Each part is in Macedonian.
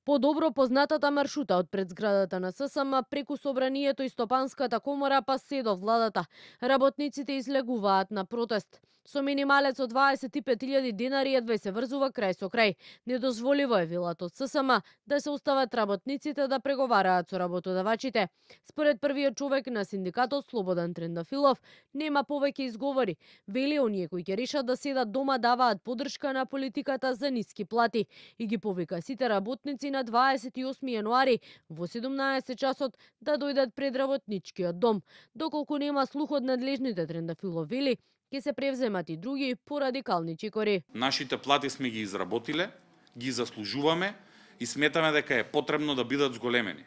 Подобро познатата маршрута од пред зградата на ССМ преку Собранието и Стопанската комора па се до владата. Работниците излегуваат на протест. Со минималец од 25.000 денари едва се врзува крај со крај. Недозволиво е, велат од ССМ, да се остават работниците да преговараат со работодавачите. Според првиот човек на синдикатот Слободан Трендафилов, нема повеќе изговори. Вели, оние кои ќе решат да седат дома даваат поддршка на политиката за ниски плати и ги повика сите работници на 28 јануари во 17 часот да дојдат пред работничкиот дом. Доколку нема слух од надлежните, Трендафилов вели, ќе се превземат и други порадикални чекори. Нашите плати сме ги изработиле, ги заслужуваме и сметаме дека е потребно да бидат зголемени.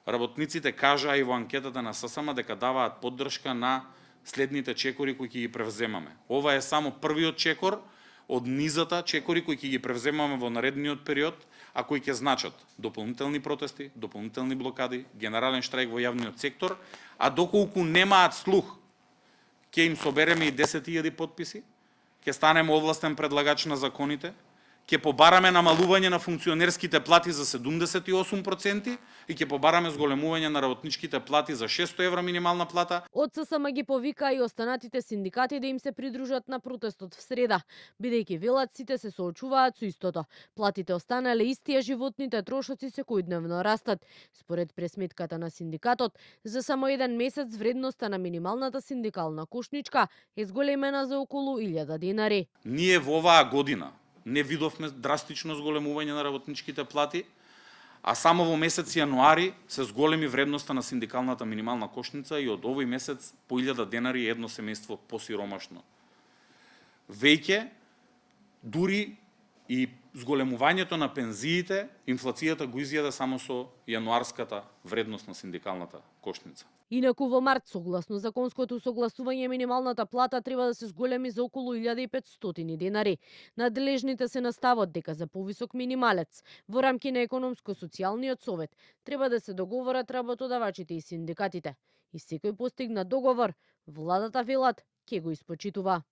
Работниците кажаа и во анкетата на ССМ дека даваат поддршка на следните чекори кои ќе ги превземаме. Ова е само првиот чекор од низата чекори кои ќе ги превземаме во наредниот период, а кои ќе значат дополнителни протести, дополнителни блокади, генерален штрајк во јавниот сектор, а доколку немаат слух, ќе им собереме и 10.000 потписи, ќе станеме овластен предлагач на законите, ќе побараме намалување на функционерските плати за 78% и ќе побараме зголемување на работничките плати за 600 евра минимална плата. Од ССМ ги повика и останатите синдикати да им се придружат на протестот в среда, бидејќи велат сите се соочуваат со истото. Платите останале исти, а животните трошоци секојдневно растат. Според пресметката на синдикатот, за само еден месец вредноста на минималната синдикална кошничка е зголемена за околу 1000 денари. Ние во оваа година не видовме драстично зголемување на работничките плати, а само во месец јануари се зголеми вредноста на синдикалната минимална кошница и од овој месец по 1000 денари едно семејство посиромашно. Веќе, дури и зголемувањето на пензиите, инфлацијата го изјаде само со јануарската вредност на синдикалната кошница. Инаку во март, согласно законското согласување, минималната плата треба да се зголеми за околу 1500 денари. Надлежните се настават дека за повисок минималец во рамки на економско-социјалниот совет треба да се договорат работодавачите и синдикатите. И секој постигнат договор, владата велат ќе го испочитува.